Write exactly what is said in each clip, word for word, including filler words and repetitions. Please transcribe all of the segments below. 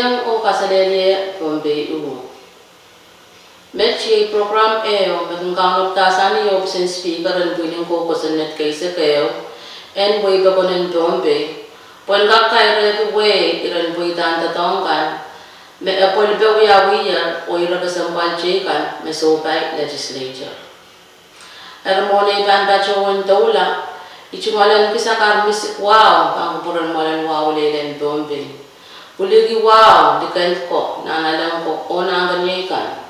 Eng oh kaselehlie Pohnpei uh. Met iei prokram ehu me kin kaunopada sang ni ohpis en Speaker en pwihn en kou kosonned keisek ehu, en wehi pokon en Pohnpei, pwehn kak kairehki wehi iren pweidahn doadoahk kan, me e pwelipe wiawiher oh ire kesempwal teikan me sohpai legislature. Eri mwohn ei pahn patohwan doula, I tungoal en kihsang karmisi wahu pahn kupwuren mwoalen wahu lel en Pohnpei. Pwilikihdi wahu likend ko, nahnalek ko oh nahnkeniei kan.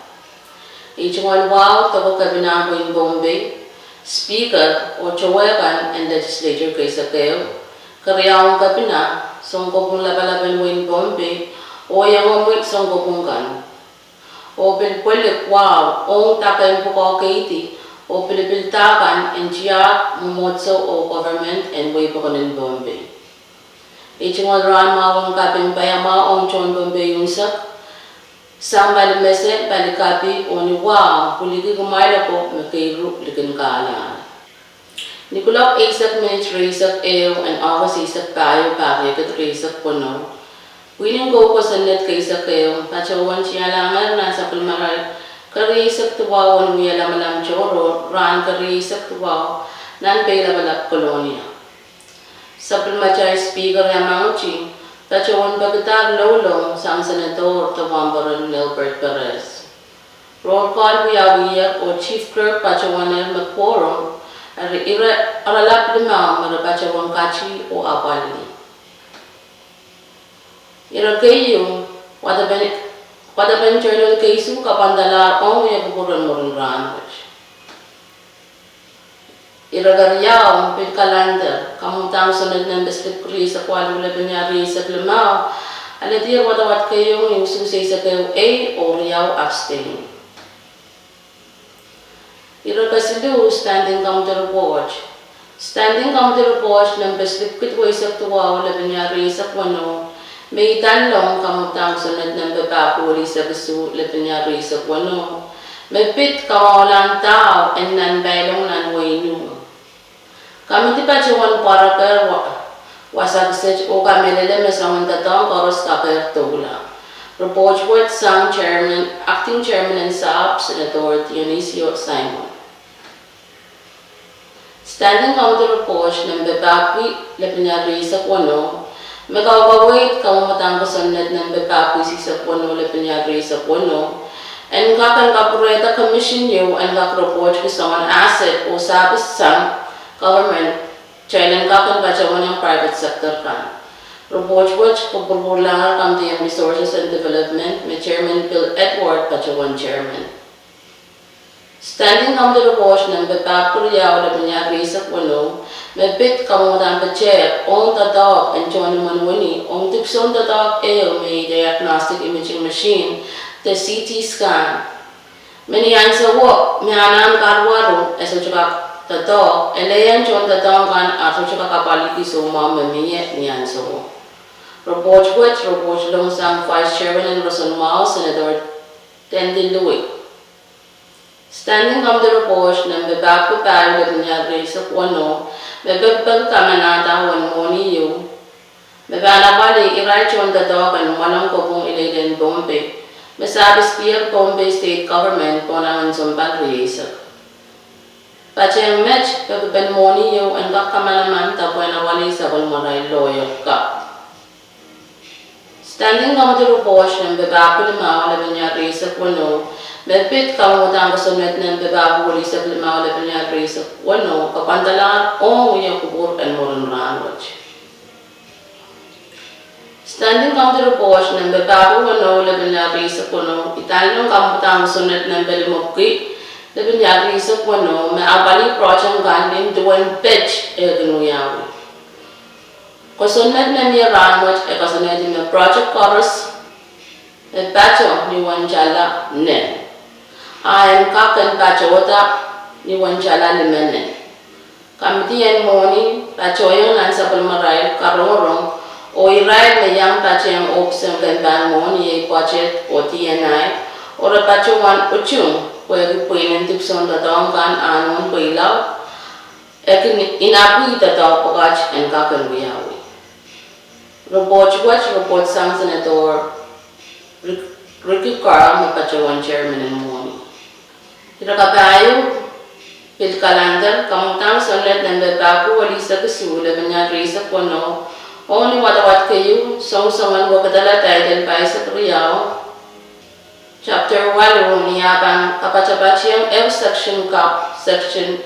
I tungoal wahu doke kepina en Pohnpei, Speaker oh towe kan en legislature keisek ehu, keriaun kepina, sounkopwung lapalap en wehin Pohnpei, oh iengomwi sounkopwung kan. Oh pil pwilik wahu ong dake en pwukoa keidi oh pilipilda kan en tiahk, mwomwohdiso oh government en wehi pokon en Pohnpei. I tungoal rahn mwahu en kaping paiamwahu ong tohn Pohnpei unsek, sang pali mese, pali kapi oh ni wahu pwilikihdi kumwail ako me keiru likin kahlahn. Ni kuloak eisek minit rieisek ehu en August eisek pahieu, pahr riekid rieisek weneu, pwihn en kou kosonned keisek ehu patohwan tialahngehr nan sapwellimarail kerieisek duwau en wia lamalam tohrohr rahn kerieisek duwau nan Peilapalap, Kolonia. Sapwellimatail Speaker Iamangiti patohwan pekihdahr loulou sang Senator de wahnpoaron Nelbert Perez. Roll call wiawiher oh Chief Clerk patohwanehr me quorum, eri ire, iralap limau me re patohwan kati oh apwalih. Ire keieu, wadepen, wadepen internal case kapwandalahr ong wia kupwur en mwurin rahn wet. Ire keriau, pid calendar, kamwadahn kosonned nempe slip rieisek waluh lepin iar rieisek limau, alehdier wadawad keieu ni usuhs eisek ehu ei oh riau abstain. Ire kesiluh, Standing Committee Report. Standing Committee Report nempe slip kid weisek duwau lepin iar rieisek weneu, me idanlong kamwadahn kosonned nempe paku welisek isuh lepin iar rieisek weneu, me pid kamwahulahn dahu en nan pailong nan wehin uh. Kamidi patohwan pwarekehr wa, wasa kiset oh kamehlele me soangen doadoahk koaros kakehr doula. Report wet sang Chairman, Acting Chairman en sahpw, Senator Dionisio Simon. Standing Committee Report nempe paku lepin iar rieisek weneu, me kaukaweid kamwadahn kosonned nempe paku isisek weneu lepin iar rieisek weneu, en kak en kapwurehda commission ieu en kak report ki soangen asset oh service sang government, kitail en kak en patohwan iang private sector kan. Report wet kopwurpwurlahr Committee en Resources and Development, me Chairman Bill Edward patohwan Chairman. Standing Committee Report nempe paku riau lepin iar rieisek weneu, me pid kamwadahn petehk ong doadoahk en tohn imwen wini ong dipwisoun doadoahk ehu me diagnostic imaging machine, de C T scan, me ni ahnsowo, me anahn karuwaru e sohte kak doadoahk, e lelohng tohn doadoahk kan ah sohte kak apwalihki soumwahu me mie ni ahnsowo. Report wet, report long sang Vice Chairman en Roson Mwahu, Senator Tandy Louis. Standing Committee Report nempe paku pahieu lepin iar rieisek weneu, me pekipeki kamenada wen mwohni ieu, me pahn apwalih irail tohn doadoahk en mwoalong kopwung ileile en Pohnpei, me service-kier Pohnpei State Government pohn ahn sounpar rieisek. Patehng met pekipen mwohni ieu en kak kamanaman de pwehn apwalih sapwellimarail lawyer ka. Standing Committee Report nempe paku limau lepin iar rieisek weneu, me pid kamwadahn kosonned nempe paku welisek limau lepin iar rieisek weneu, kapwandalahr ong wia kupwur en mwurin rahn wet. Standing Committee Report nempe paku weneu lepin iar rieisek weneu, idanlong kamwadahn kosonned nempe limepwiki lepin iar rieisek weneu, me apwalih project kan nin duwen pet eh kin wiawi. Kosonned me mie rahn wet e koasoanehdi me project koaros me patoh ni wentala nen, a en kak en patohda ni wentala limenen. Kamidi en mwohni patohiong nan sapwellimarail karongorong oh irail me iang patehng ohpis en kempahn mwohni, iei budget oh D and I, oh re patohwan utung pwehki pwihn en dipwisoun doadoahk kan ah nohn pweilaud, e kin inapwihda doadoahk pwukat en kak en wiawi. Report wet, report sang Senator Ricky Carl me patohwan chairman en mwohni. Ire kapahieu, Bill Calendar, kamwadang kosonned nempe pahieu, welisek isuh, lepin ial rieisek weneu, oh ni wadawad keieu, songosongen wekidala title pahisek riau, chapter waluh, ni ah pahn kapatapatieng ehu section kak, section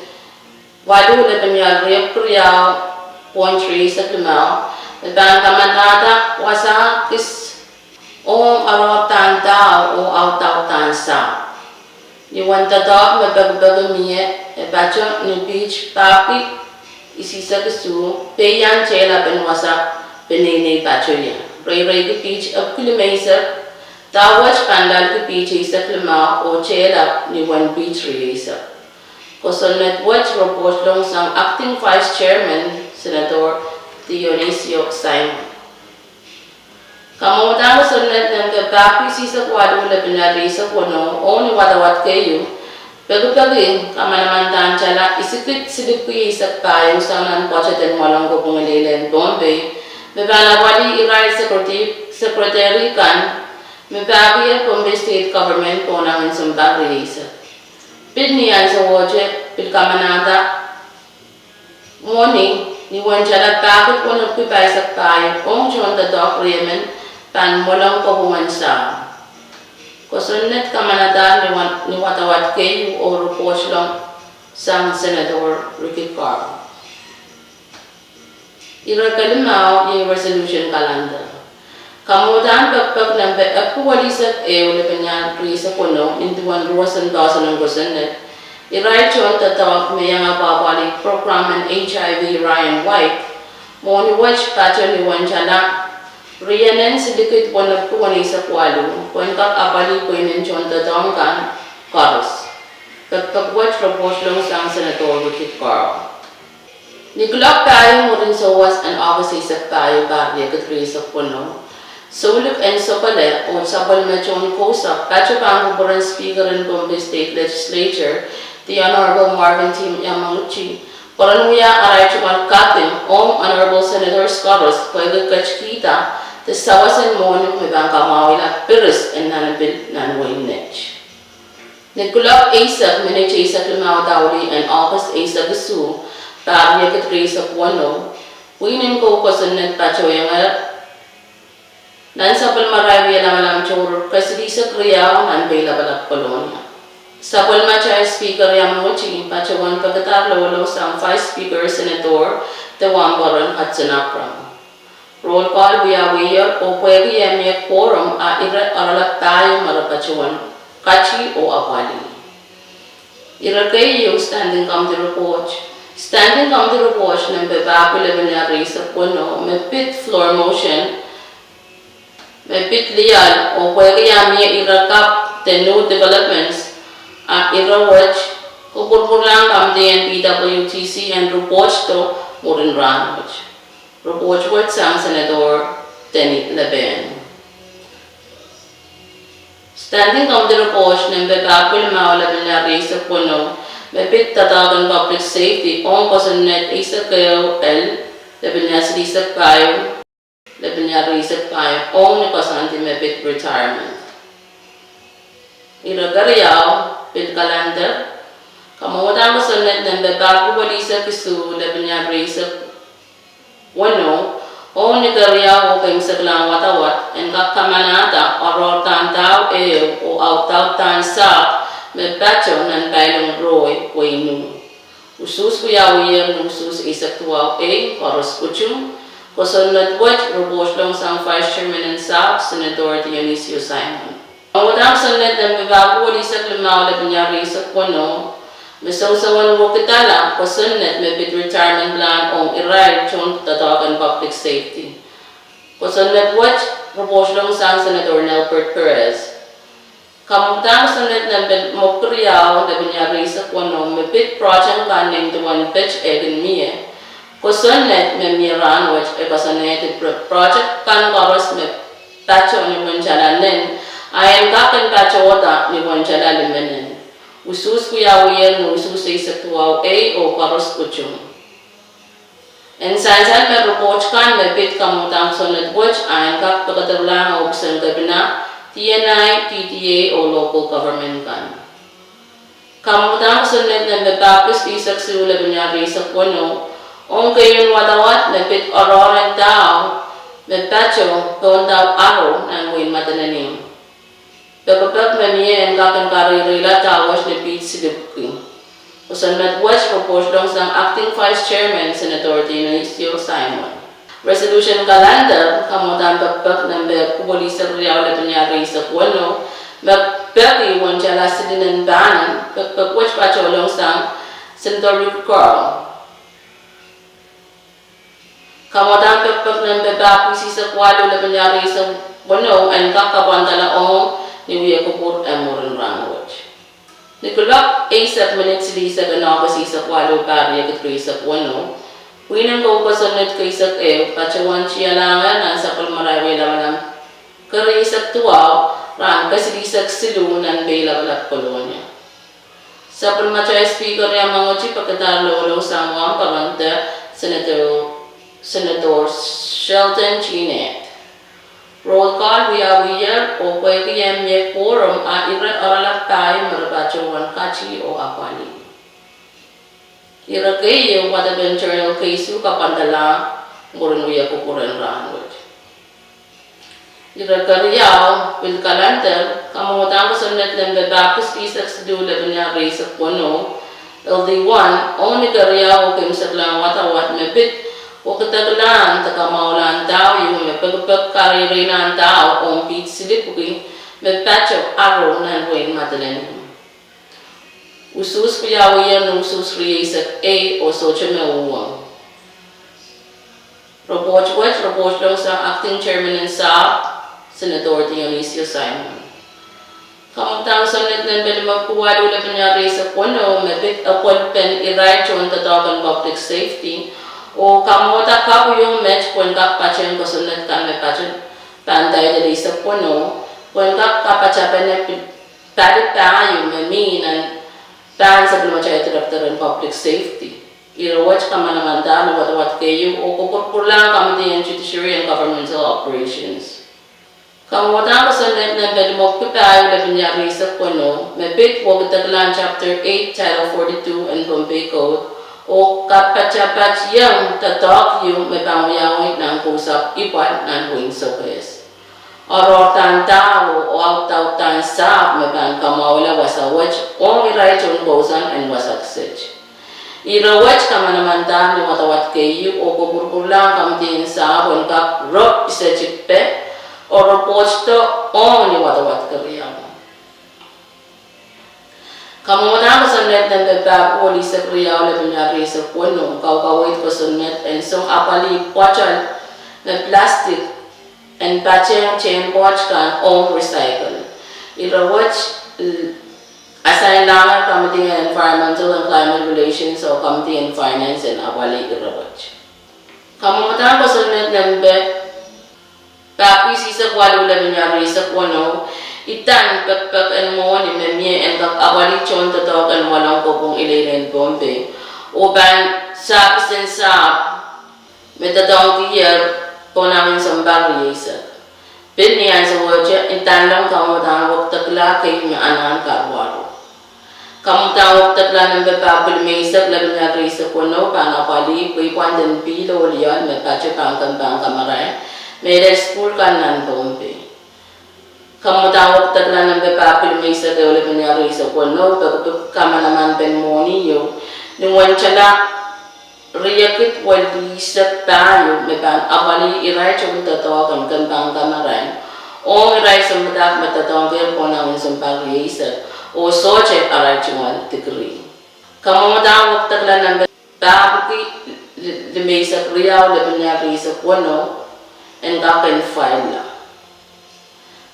waluh, lepin ial riepwuki riau, point rieisek limau, me pahn kamwadangada wasa kis ong oaroahdahn dau oh audaudahn sahpw. Ni uwen doadoahk me pekipeki mie, e patoh ni piht pahieu isisek isuh, peian tehlap en wasa peneinei patohie. Reireiki piht epwiki limeisek, dau wet pahn loalki piht eisek limau oh tehlap ni uwen piht rieisek. Kosonned wet repwoht lohng sang Acting Vice Chairman, Senator Dionisio Simon. Kamwadang kosonned nempe pahieu isisek waluh, lepin ial rieisek weneu, oh ni wadawad keieu, pekipeki kamanamandan tala isikid silipwiki eisek pahieu sang nan budget en mwoalen kopwung lel en Pohnpei, me pahn apwalih irail secretary, secretary kan, me pahieu Pohnpei State Government pohnangin sounpar rieisek. Pil ni ansouohte, pil kamwadangada mwohni, ni uwen tala pahieu wenepwiki pahisek pahieu, ong tohndoadoahk riemen, pahn mwoalen kopwung en sahpw. Kosonned kamwadang ni wan, ni wadawad keieu oh repwoht lohng sang Senator Ricky Carl. Ire kelimau iei resolution calendar. Kamwadang pekipek nempe epwiki welisek ehu, lepin ial rieisek weneu, nin duwen ruohsen poahsoan en kosonned, irail tohndoadoahk me iang apwahpwalih program en HIV Ryan White, mwohni wet patoh ni uwen tala rienen silikid wenepwiki weneisek waluh, pwehn kak apwalih pweinen tohndoadoahk kan koaros. Pekipek wet repwoht lohng sang Senator Ricky Carl. Ni kuloak pahieu mwurin souwas en August eisek pahieu, pahr riekid rieisek weneu, soulik en sokole oh sapwellime tohn kousapw patoh pahn kupwuren Speaker en Pohnpei State Legislature, the Honorable Marvin T. Yamaguchi, pwehn wia arail tungoal kaping ong Honorable Senators koaros pwehki ketkihda de sawas en mwohni me pahn kamwahwihala piris en nan pil nan wehi Net. Ni kuloak eisek minit eisek limau dauli en August eisek isuh, pahr riekid rieisek weneu, pwihn en kou kosonned patohieng nan sapwellimatail wie lamalam tohrohr kesilihsek riau nan Peilapalap, Kolonia. Sapwellimatail Speaker Yamaguchi patohwan pekidar loalou sang Vice Speaker Senator de wahnpoaron Hudson Abraham. Roll call wiawiher oh pwehki eh mie quorum a ire oaralap pahieu me re patohwan kati oh apwalih. Ire keieu Standing Committee Report. Standing Committee Report nempe pahieu, lepin ial rieisek weneu, me pid floor motion, me pid lial oh pwehki ah mie ire kapw de new developments, a ire wet kupwurpwurlahng committee en PWTC en report do mwurin rahnwet. Report wet sang Senator Denny Labenne. Standing Committee Report nempe pahieu, lepin ial rieisek weneu, me pid doadoahk en Public Safety ong kosonned eisek ehu el, lepin ial silihsek pahieu, lepin ial rieisek pahieu, ong ni koasoandi me pid retirement. Ire keriau, pil kalender, kamwadang kosonned nempe pahieu, welisek isuh, lepin ial rieisek weneu, ong ni keriau oh keimwseklahn wadawad, en kak kamanahda oaroahdahn dau ehu oh audaudahn sahpw me patoh nan Pailung Rohi, wehi Nuh. Usuhs wiawiher ni usuhs eisek duwau A, koaros utung. Kosonned wet repwoht lohng sang Vice Chairman en sahpw, Senator Dionisio Simon. Kamwadang kosonned nempe pahieu, welisek limau, lepin ial rieisek weneu, me songosongen wekidala kosonned me pid retirement plan ong irail tohndoadoahk en Public Safety. Kosonned wet repwoht lohng sang Senator Nelbert Perez. Kamwadang kosonned nempe mwekid riau, lepin ial rieisek weneu, me pid project kan nin duwen pid ekin mie. Kosonned me mie rahnwet e koasoanehdi project kan koaros me patoh ni uwen tala nen, a en kak en patohda ni uwen tala limenen. Usuhs wiawiher ni usuhs eisek duwau A oh koaros utung. En sansal me repwoht kan me pid kamwadang kosonned wet a en kak pekederlahng ohpis en Kepina, D N I, D D A oh local government kan. Kamwadang kosonned nempe pahpwiki eisek siluh lepin ire eisek weneu ong keieun wadawad me pid oaroahr en dau me patoh pohn dau aro nan wehin Madolenihmw. Pekipek me mie en kak en kareireila dau wet ni piht silipwki. Kosonned wet repwoht lohng sang Acting Vice Chairman Senator Dionisio Simon. Resolution calendar, kamwadang pekipek nempe kupwuleisek riau lepin ire eisek weneu, me peki wentala silin en pahnen, pekipek wet patoh lohng sang Senator Ricky Carl. Kamwadang pekipek nempe pahpwiki eisek waluh lepin ire eisek weneu en kak kapwandala ong ni wia kupwur en mwurin rahnwet. Ni kuloak eisek minit silihsek en August eisek waluh, pahr riekid rieisek weneu, pwihn en kou kosonned keisek ehu patohwan tialahngehr nan sapwellimarail lamalam kerieisek duwau, rahn kesilihsek siluh nan Peilapalap, Kolonia. Sapwellimatail Speaker Riamangoti pekadahr lokolok sang wahnpoaron de Senator, Senator Sheldon Jeanette. Roll call wiawiher oh pwehki e mie quorum, a ire oaralap pahieu me re patohwan kati oh apwalih. Ire keieu wadepen journal keisuh kapwandala mwurin wia kupwur en rahnwet. Ire keriau, pil calendar, kamwadang kosonned nempe pahpwiki eisek siluh lepin ire eisek weneu, L D one, ong ni keriau oh keimwseklahn wadawad me pid wekidekilahn de kamwahulahn dau ieu me pekipek kareireilahn dau ong piht silipwki me patoh aro nan wehin Madolenihmw. Usuhs wiawiher ni usuhs rieisek ehu oh sohte me uhwong. Repwoht wet repwoht lohng sang Acting Chairman en sahpw, Senator Dionisio Simon. Kamwadang kosonned nempe limepwiki waluh lepin ire eisek weneu me pid epwelpen irail tohn doadoahk en Public Safety, oh kamwadang kapw ieu met pwehn kak patehng kosonned kan me patohwan pahn dailelisek weneu, pwehn kak kapatapene pil pali pahieu me mi nan pahn sapwellimatail Director en Public Safety. Ire wet kamanamandahr ni wadawad keieu oh kopwurupwurlahng Committee en Judiciary and Governmental Operations. Kamwadang kosonned nempe limepwiki pahieu lepin ire eisek weneu me pid wekidekilahn Chapter eight, Title forty-two en Pohnpei Code, oh kapatapat ieu doadoahk ieu me pahn wiawi nan kousapw ipwal nan wehin Sokehs. Oaroahr dahn dau oh audaudahn sahpw me pahn kamwahula wasa wet ong irail tohn kousoan en wasa kiset. Ire wet kamanamandahr ni wadawad keieu oh kopwurupwurlahng Committee en sahpw en kak ro isetikpe oh repwoht do ong ni wadawad keriau. Kamwadang kosonned nempe pahpwiki eisek riau lepin ire eisek weneu, kaukaweid kosonned en song apwalih pwoatal me plastic en patehng tehnpwoat kan ong recycle. Ire wet, l-, asainlahngehr Committee en Environmental and Climate Relations oh Committee en Finance en apwalih ire wet. Kamwadang kosonned nempe pahpwiki eisek waluh lepin ire eisek weneu, idahn pekipek en mwohni me mie en kak apwalih tohn doadoahk en mwoalen kopwung ileile en Pohnpei, oh pahn sahpis en sahpw me doadoahngkiher pohn ahnsou sounpar rieisek. Pil ni ansouohte, idahn lohng kamwadang wekidekla kei me anahn karuwaru. Kamwadang wekidekla nempe pahpwiki limeisek lepin ire eisek weneu pahn apwalih pweipwand en pihl oh lioal me patoh pahn kempein kamarain mehlel sukuhl kan nan Pohnpei. Kamwadang wekidekla nempe pahpwiki limeisek ehu lepin ire eisek weneu, pekipek kamanamanpen mwohni ieu, ni wentala riekid welihsek pahieu me pahn apwalih irail tohn doadoahk en kempein kamarain ong irail sounpadahk me doadoahngkehr pohn ahnsou sounpar rieisek oh sohte arail tungoal degree. Kamwadang wekidekla nempe pahpwiki li-, limeisek riau lepin ire eisek weneu en kak en file la.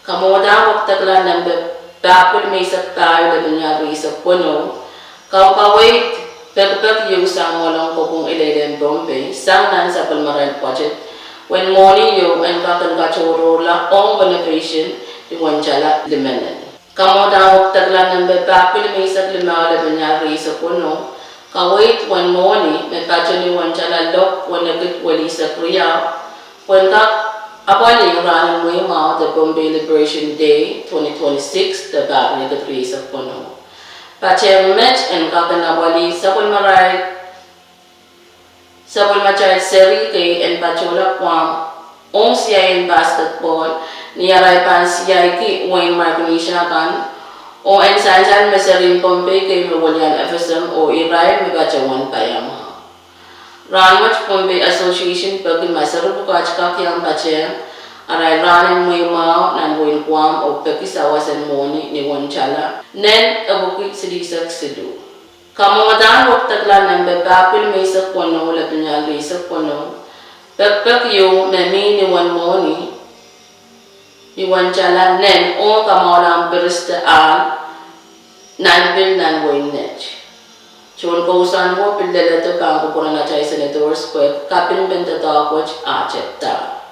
Kamwadang wekidekla nempe pahpwiki limeisek pahieu lepin ire eisek weneu, kaukaweid pekipek ieu sang mwoalen kopwung ileile en Pohnpei sang nan sapwellimarail budget, pwehn mwohni ieu en kak en katohrohrla ong renovation ni wentala limenen. Kamwadang wekidekla nempe pahpwiki limeisek limau lepin ire eisek weneu, kaweid wen mwohni me patoh ni wentala lop wenekid welihsek riau, pwehn kak apwalih rahn en mweimwahu de Pohnpei Liberation Day twenty twenty-six de pahr riekid rieisek weneu. Patehng met en kak en apwalih sapwellimarail, sapwellimatail seri kei en patohla Guam ong siain basketball, ni arail pahn siaiki wehin Micronesia kan, oh en sansal me serien Pohnpei kei me welian FSM oh irail me patohwan paiamwahu. Rahnwet Pohnpei Association peki ma seri pwukat kak iang patehng arail rahn en mweimwahu nan wehin Guam oh peki sawas en mwohni ni uwen tala nen epwiki silihsek siluh. Kamwadahn wekidekla nempe pahpwiki limeisek weneu, lepin ial rieisek weneu, pekpek ieu me mi ni uwen mwohni, ni uwen tala nen ong kamwahulahn piriste ahn nan pil nan wehin Net. Tohn kousoan wo pil leledo pahn kupwuren atail senators pwe kapingpen doadoahk wet ah tepda.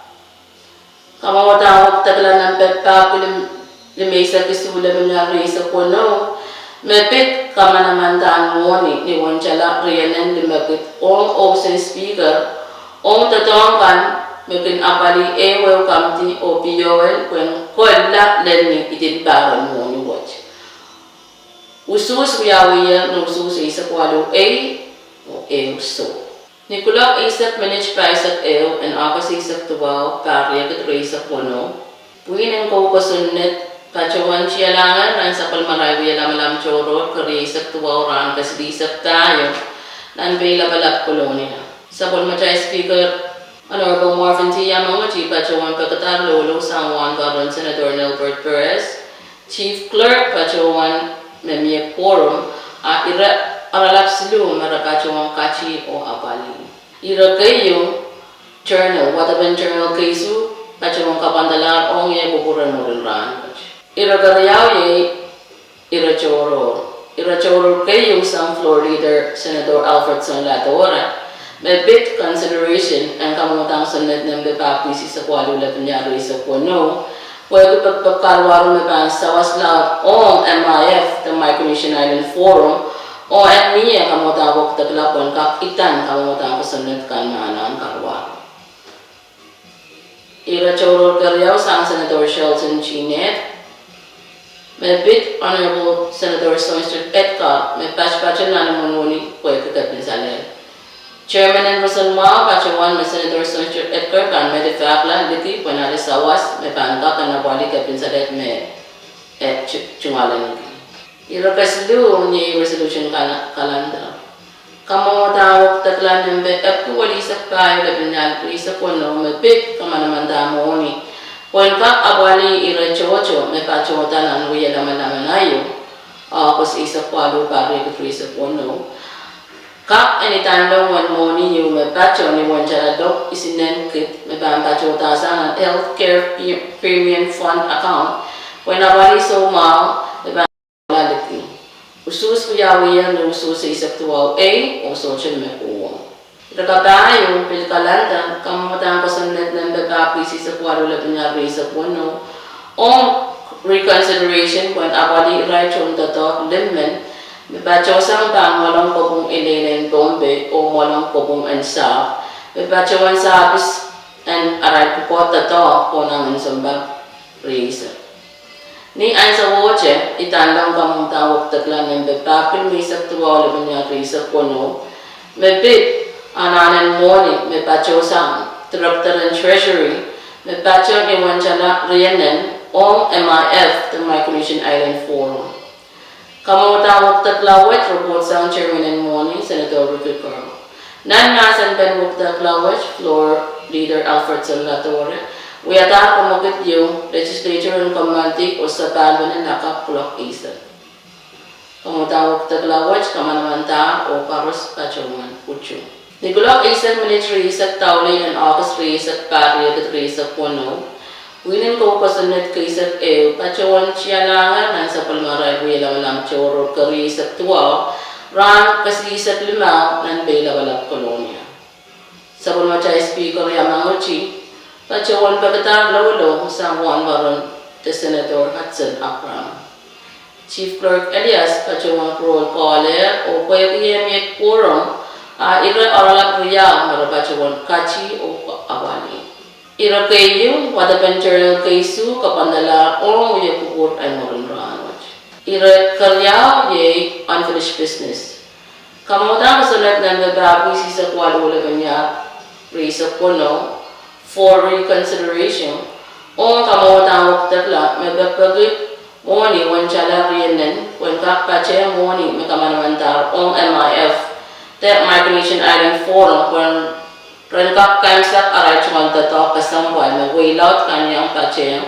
Kamwadahn wekidekla nempe pahpwiki lim-, limeisek isuh, lepin ial rieisek weneu, me pid kamanamandan mwohni ni uwen tala rienen limekid ong Ohpis en Speaker ong doadoahk kan me kin apwalih ehu ehu kamidi oh pioel pwehn kolla lel ni idin pahr en mwohni wet. Usuhs wiawiher ni usuhs eisek waluh ei oh ehu soh. Ni kuloak eisek minit pahisek ehu en August eisek duwau, pahr riekid rieisek weneu, pwihn en kou kosonned patohwan tialahngehr nan sapwellimarail wie lamalam tohrohr kerieisek duwau rahn kesilihsek pahieu nan Peilapalap, Kolonia. Sapwellimatail Speaker, Honorable Marvin T. Yamangoti patohwan pekadahr loalou sang wahnpoaron Senator Nilbert Perez, Chief Clerk patohwan me mie quorum, a ire oaralap siluh me re patohwan kati oh apwalih. Ire keieu, journal, wadepen journal keisuh patohwan kapwandalahr ong ie kupwuren mwurin rahnwet. Ire keriau iei ire tohrohr. Ire tohrohr keieu sang Floor Leader Senator Alfredson Ladora, me pid consideration en kamwadahn kosonned nempe pahpwiki eisek waluh, lepin ial rieisek weneu, pwehki pekpek karuwaru me pahn sawas laud ong MIF de Micronesian Island Forum, oh en mie kamwadahn wekidekla pwehn kak idan kamwadahn kosonned kan me anahn karuwaru. Ire tohrohr keriau sang Senator Shelton T. Ned, me pid Honorable Senator Sonstrit Edgar me patpato nan imwimwini pwehki Kepin Salel. Chairman en roson mwahu patohwan me Senator Sonstrit Edgar pahn medefahkla liki pwehn ale sawas me pahn kak en apwalih Kepin Salel me e tu-, tungoaleniki. Ire kesiluh iei resolution kal-, calendar. Kamwadahn wekidekla nempe epwiki welihsek pahieu, lepin ial rieisek weneu, me pid kamanamandan mwohni pwehn kak apwalih ire tohto me patohda nan wie lamalam en aio, August eisek waluh, pahr riekid rieisek weneu, kak en idanlong uwen mwohni ieu me patoh ni uwen tala lok isinen kid me pahn patohdahsang nan Health Care Pre-, Premium Fund account pwehn apwalih soumwahu me pahn liki. Usuhs wiawiher ni usuhs eisek duwau ei oh sohte me uhwong. Ire kapahieu, pil calendar, kamwadahn kosonned nempe pahpwiki eisek waluh, lepin ial rieisek weneu, ong reconsideration pwehn apwalih irail tohn doadoahk limen me patohsang pahn mwoalong kopwung ileile en Pohnpei oh mwoalong kopwung en Sahpw, me patohwan sahpis en arail pwukoa doadoahk konehng en sounpar rieisek. Ni ansowohte, idanlong kamwadahn wekidekla nempe pahpwiki limeisek duwau, lepin ial rieisek weneu, me pid anahn en mwohni me patohsang Director en Treasury, me patoh ni uwen tala rienen ong MIF de Micronesian Island Forum. Kamwadahn wekidekla wet report sang Chairman en mwohni, Senator Ricky Carl. Nan mahsen pen wekidekla wet, Floor Leader Alfredson Ladora wiadahr kamwakid ieu, Legislature en Kommoaldi oh Sapahl Wene lakapw kuloak eisek. Kamwadahn wekidekla wet kamanamandahr oh koaros patohwan utung. Ni kuloak eisek minit rieisek doulih en August rieisek, pahr riekid rieisek weneu, pwihn en kou kosonned keisek ehu patohwan tialahngehr nan sapwellimarail wie lamalam tohrohr kerieisek duwau, rahn kesilihsek limau nan Peilapalap, Kolonia. Sapwellimatail Speaker Yamangoti patohwan pekadahr loalou sang wahnpoaron de Senator Hudson Abraham, Chief Clerk Elias patohwan roll call-ehr oh pwehki eh mie quorum, a ire oaralap riau me re patohwan kati oh apwalih. Ire keieu, wadepen journal keisuh kapwandalahr ong wie kupwur en mwurin rahnwet. Ire keriau iei unfinished business. Kamwadang kosonned nempe pahpw isihsek waluh lepin iar rieisek weneu for reconsideration ong kamwadang wekidekla me pekipeki mwohni wensala rienen pwehn kak patehng mwohni me kamanamandahr ong M I F de Micronesian Island Forum pwehn ren kak kaimwisekala arail tungoal doadoahk kesempwal me wehi laud kan iang patehng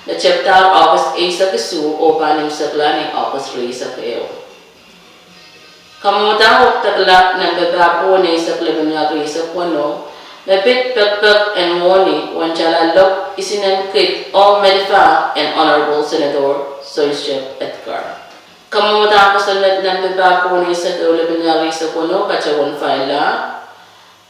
me tepdahr August eisek isuh oh pahn imwisekla ni August rieisek ehu. Kamwadang wekidekla nempe pahpw eisek lepin iar rieisek weneu me pid pekipek en mwohni wensala lok isinen kid ong medifah en Honorable Senator Soiseb Edgar. Kamwadang kosonned nempe pahpw eisek ehu lepin iar rieisek weneu patohwan faila.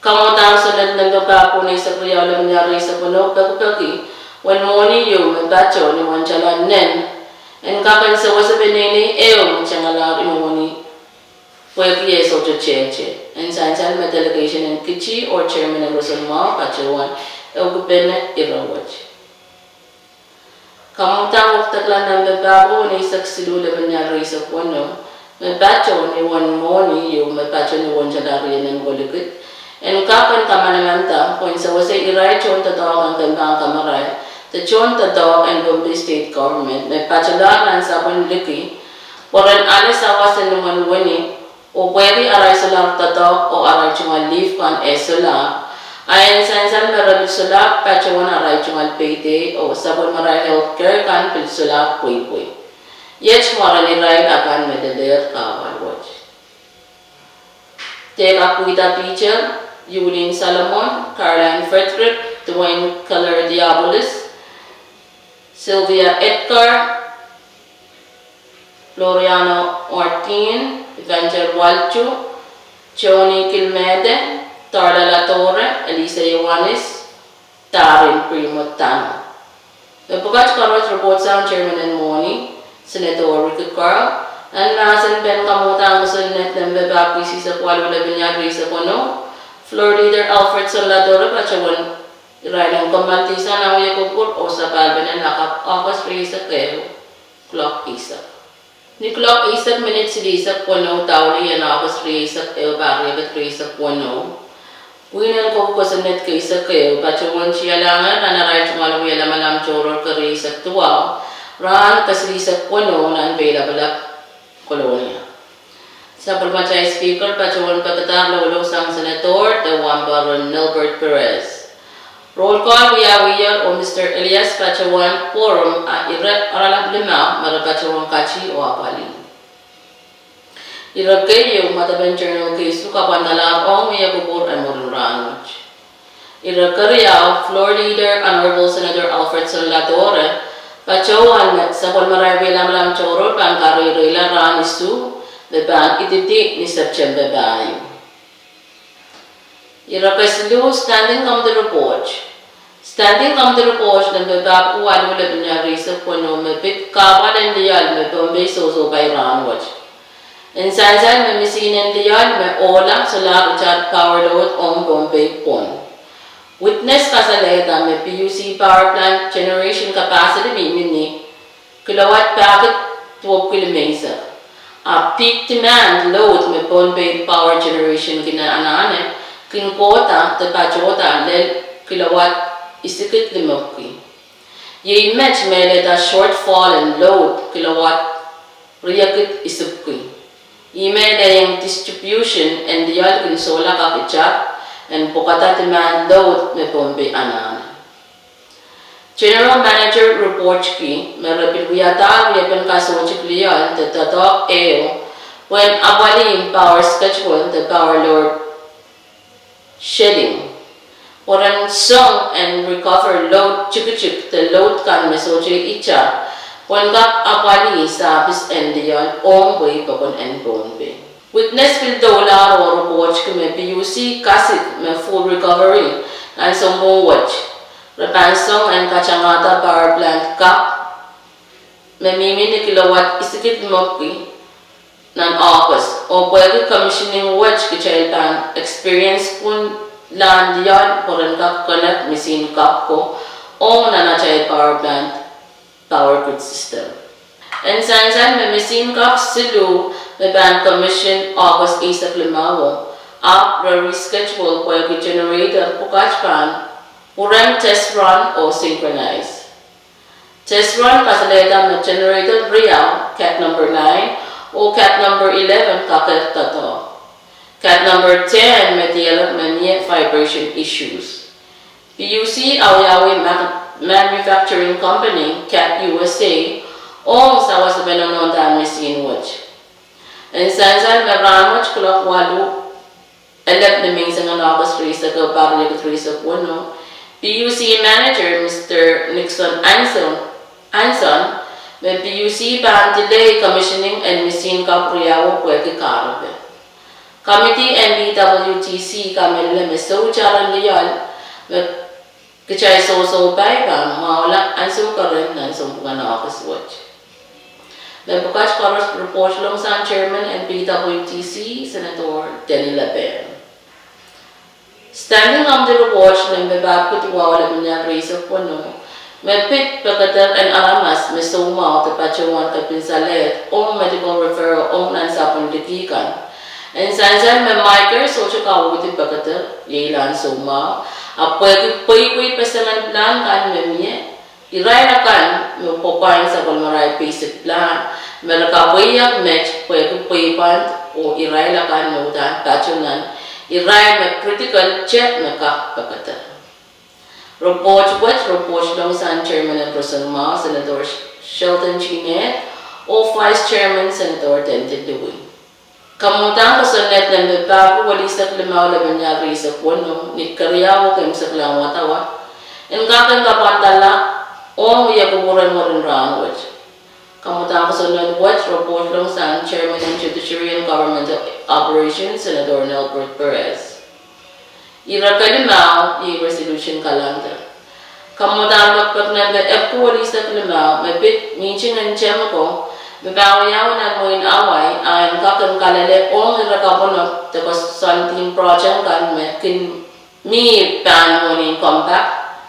Kamwadang kosonned nempe pahpw eisek riau lepin iar rieisek weneu pekipeki wen mwohni ieu me patoh ni wensala nen en kak en sewese peneinei ehu me tengalahr mwohni pwehki eh sohte tehte. En sansal me delegation en Kiti oh chairman en Roson Mwahu patohwan ehukipene ire wet. Kamwadang wekidekla nempe pahpw eisek siluh lepin iar rieisek weneu me patoh ni wen mwohni ieu me patoh ni wensala rienen kolikid en kak en kamanamanda pwehn sewese irail tohn doadoahk en kempoakepahn kamarain de tohn doadoahk en Pohnpei State Government me patohlahr nan sapwen liki pwe ren ale sawas en limwen wini oh pwehki arail solahr doadoahk oh arail tungoal leave kan eh solahr, a en sansal me re pil solahr patohwan arail tungoal payday oh sapwellimarail health care kan pil solahr pweipwei. Iet mwaren irail akan me lelehr kahpwal wet: Teka Kwida Peter, Yulin Solomon, Caroline Frederick, Dwayne Keller Diabolis, Sylvia Edgar, Floriano Ortin, Evangeline Waltu, Tony Kilmede, Tarla Latore, Elisa Ioanis, Darin Primo Tano. Me pwukat koaros report sang chairman en mwohni, Senator Ricky Carl, nan mahsen pen kamwadang kosonned nempe pahpw isihsek waluh lepin iar rieisek weneu, Floor Leader Alfredson Latore patohwan irail en kommoaldi sang nan wie kupwur oh sapahl pene lakapw August rieisek ehu, kuloak eisek. Ni kuloak eisek minit silihsek weneu daulih en August rieisek ehu, pahr riekid rieisek weneu, pwihn en kou kosonned keisek ehu patohwan tialahngehr nan arail tungoal wie lamalam tohrohr kerieisek duwau rahn kesilihsek weneu nan Peilapalap, Kolonia. Sapwellimatail Speaker patohwan pekadahr loulou sang Senator de Wahnpoaron Nilbert Perez. Roll call wiawiher oh Mister Elias patohwan quorum, a ire oaralap limau me re patohwan kati oh apwalih. Ire keieu, wadepen journal keisuh kapwandalahr ong wie kupwur en mwurin rahnwet. Ire keriau, Floor Leader Honorable Senator Alfredson Latore patohwan me sapwellimarail wie lamalam tohrohr pahn kareireila rahn isuh me pahn ididi ni September pahieu. Ire kesiluh, Standing Committee Report. Standing Committee Report nempe pahpw waluh lepin iar rieisek weneu me pid kahpwal en lioal me Pohnpei sohsohpai rahnwet. En sansal me misihn en lioal me ohla solahr itar power load ong Pohnpei pwon. Witness kasalehda me P U C power plant generation capacity mihmi ni kilowatt pahkid duwepwiki limeisek. A peak demand load me Pohnpei power generation kin anahne kin kohda de patohda lel kilowatt isikid limepwiki. Iei met mehlehda shortfall en load kilowatt riekid isipwiki. Ih mehlel distribution en lioal kin solahr kak itar en pwukada demand load me Pohnpei anahne. General Manager reportki me re pil wiadahr wiepen kasohtik lioal de doadoahk ehu pwehn apwalih power schedule de power load shedding, pwe ren song en recover load tikitik de load kan me sohte itar pwehn kak apwalih service en lioal ong wehi pokon en Pohnpei. Witness pil doulahr oh reportki me P U C kasik me full recovery nan sounpwong wet re pahn song en katangahda power plant kak me mihmi ni kilowatt isikid limepwiki nan August, oh pwehki commissioning wet kitail pahn experience pwon Lahn lioal pwe ren kak connect misihn kapw ko ong nan atail power plant power grid system. En sansal me misihn kapw siluh me pahn commission August eisek limau, ahpw re reschedule pwehki generator pwukat pahn pwurehng test run oh synchronize. Test run kasalehda me generator riau, Cat number nine oh Cat number eleven kakehr doadoahk. Cat number ten me diarek me mie vibration issues. PUC awiawih manufacturing company Cat USA ong sawas me nonohnda misihn wet. En sansal me rahnwet kuloak waluh elep ni menseng en August rieisek ehu, pahr riekid rieisek weneu, PUC manager Mister Nixon Anson, Anson, me PUC pahn delay commissioning en misihn kapw riau pwehki kahrepe. Committee en PWTC kamehlele me soutaren lioal me kitail sohsohpai pahn mwahula ansou keren nan sounpwong en August wet. Me pwukat koaros ripohtlong sang chairman en PWTC, Senator Denny Lapin. Standing Committee report nempe pahr riekid waluh, lepin ial rieisek weneu, me pid pekeder en aramas me soumwahu de patohwan kepin salehd ong medical referral ong nan sapwellimomwi kan. En sansal me MICARE sohte kauhdi pekeder iei lahn soumwahu, ahpw pwehki pweipwei pesengen pilahn kan me mie, irail akan me pwopwain sapwellimarail basic plan me re kapweier met pwehki pweipwand oh irail akan me uhdahn patoh nan irail me critical te me kak pekeder. Ripoht wet ripohtlong sang chairman en roson mwahu, Senator Sheldon Cheney, oh vice chairman Senator Tendai Louis. Kamwadang kosonned nempe pahr riekid welihsek limau, lepin ial rieisek weneu, ni keriau oh keimwseklahn wadawad, en kak en kapwandala ong wia kupwuren mwurin rahnwet. Kamwadang kosonned wet ripohtlong sang chairman en Judiciary and Governmental Operations, Senator Nelbert Perez. Ire kelimau iei resolution kalahngan. Kamwadang pekpek nempe epwiki welihsek limau me pid mihting en Temko me pahn wiawi nan wehin Hawaii, a en kak en kalelehng ire kapwunod de koasoandi en project kan me kin mih pahn mwohni en Compact,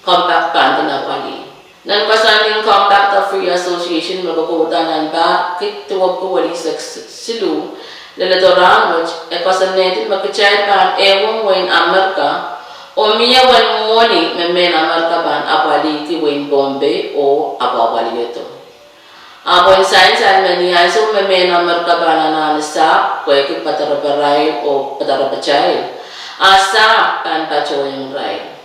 Compact pahn kin apwalih. Nan koasoandi en Compact of Free Association me kokouda nan pahr riekid duwepwiki welihsek siluh, leledo rahnwet, e koasoanehdi me kitail pahn ehuong wehin Amerika oh mie uwen mwohni me mehn Amerika pahn apwalihki wehin Pohnpei oh apwapwalihdo. Ahpw en sansal me ni ansou me mehn Amerika pahn anahne sahpw pwehki padaraparail oh padarapatail, a sahpw pahn patohwan irail.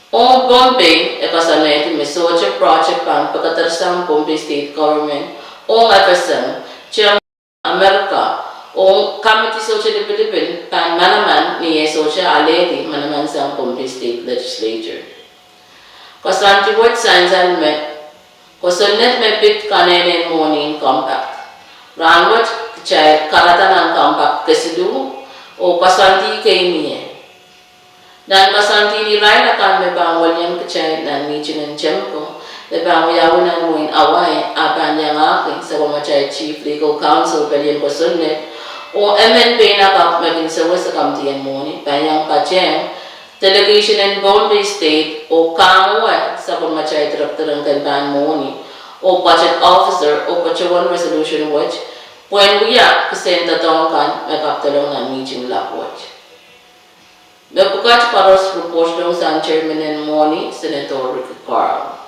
Ong Pohnpei, e koasoanehdi me sohte project pahn pekedersang Pohnpei State Government ong FSM, Temko, Amerika, oh committee sohte lipilipil pahn manaman ni eh sohte alehdi manaman sang Pohnpei State Legislature. Koasoandi wet sansal me kosonned me pid kanehnen mwohni en Compact. Rahnwet kitail karada nan Compact kesiluh oh koasoandi kei mie. Nan koasoandi en irail akan me pahn welian kitail nan mihting en Temko me pahn wiawi nan wehin Hawaii, a pahn iangahki sapwellimatail Chief Legal Counsel pelien kosonned oh emen peinakapw me kin sewese committee en mwohni pahn iang patehng delegation en Pohnpei State oh kahmwowe sapwellimatail director en ken pahn mwohni oh budget officer oh patohwan resolution wet pwehn wia kisehn doadoahk kan me kapwdolong nan mihting lap wet. Me pwukat koaros ripohtlong sang chairman en mwohni, Senator Ricky Carl.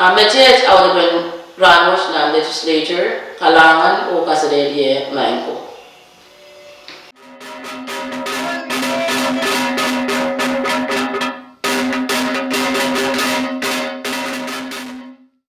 A meteht audepen rahnwet nan Legislature, kalahngan oh kaselehlie maing ko.